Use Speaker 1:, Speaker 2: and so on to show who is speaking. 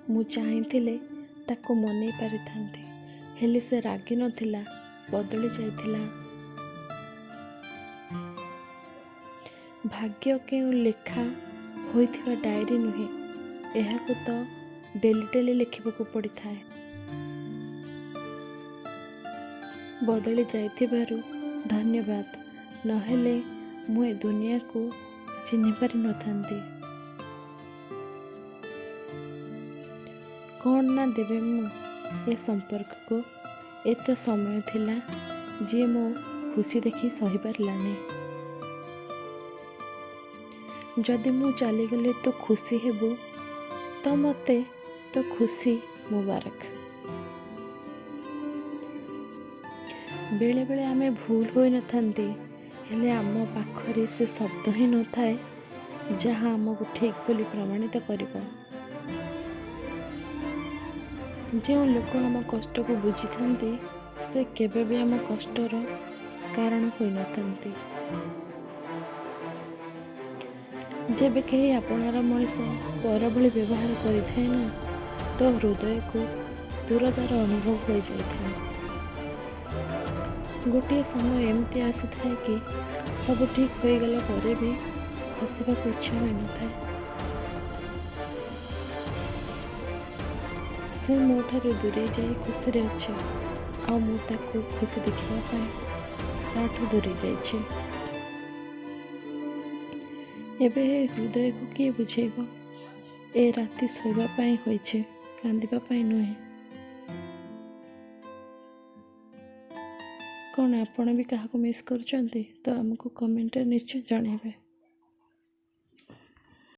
Speaker 1: ମୁଁ ଚାହିଁଥିଲେ ତାକୁ ମନେଇ ପାରିଥାନ୍ତି, ହେଲେ ସେ ରାଗି ନଥିଲା, ବଦଳି ଯାଇଥିଲା। ଭାଗ୍ୟ କେଉଁ ଲେଖା ହୋଇଥିବା ଡାଏରୀ ନୁହେଁ, ଏହାକୁ ତ ଡେଲି ଡେଲି ଲେଖିବାକୁ ପଡ଼ିଥାଏ। ବଦଳି ଯାଇଥିବାରୁ ଧନ୍ୟବାଦ, ନହେଲେ ମୁଁ ଏ ଦୁନିଆକୁ ଚିହ୍ନି ପାରିନଥାନ୍ତି। କ'ଣ ନା ଦେବି ମୁଁ ଏ ସମ୍ପର୍କକୁ? ଏତେ ସମୟ ଥିଲା ଯିଏ ମୋ ଖୁସି ଦେଖି ସହିପାରିଲାନି। ଯଦି ମୁଁ ଚାଲିଗଲେ ତୁ ଖୁସି ହେବୁ ତ ମୋତେ ତୋ ଖୁସି ମୁବାରକ। ବେଳେବେଳେ ଆମେ ଭୁଲ ହୋଇନଥାନ୍ତି, ହେଲେ ଆମ ପାଖରେ ସେ ଶବ୍ଦ ହିଁ ନଥାଏ ଯାହା ଆମକୁ ଠିକ୍ ବୋଲି ପ୍ରମାଣିତ କରିବ। ଯେଉଁ ଲୋକ ଆମ କଷ୍ଟକୁ ବୁଝିଥାନ୍ତି, ସେ କେବେ ବି ଆମ କଷ୍ଟର କାରଣ ହୋଇନଥାନ୍ତି। ଯେବେ କେହି ଆପଣାର ମଣିଷ ପର ଭଳି ବ୍ୟବହାର କରିଥାଏ ନା, ତ ହୃଦୟକୁ ଦୂରତାର ଅନୁଭବ ହୋଇଯାଇଥାଏ। ଗୋଟିଏ ସମୟ ଏମିତି ଆସିଥାଏ କି ସବୁ ଠିକ୍ ହୋଇଗଲା ପରେ ବି ହସିବାକୁ ଇଚ୍ଛା ହୋଇନଥାଏ। ସେ ମୋ ଠାରୁ ଦୂରେଇ ଯାଇ ଖୁସିରେ ଅଛି, ଆଉ ମୁଁ ତାକୁ ଖୁସି ଦେଖିବା ପାଇଁ ତାଠୁ ଦୂରେଇ ଯାଇଛି। ଏବେ ଏ ହୃଦୟକୁ କିଏ ବୁଝେଇବ? ଏ ରାତି ଶୋଇବା ପାଇଁ ହୋଇଛି, କାନ୍ଦିବା ପାଇଁ ନୁହେଁ। କ'ଣ ଆପଣ ବି କାହାକୁ ମିସ୍ କରୁଛନ୍ତି? ତ ଆମକୁ କମେଣ୍ଟରେ ନିଶ୍ଚୟ ଜଣାଇବେ।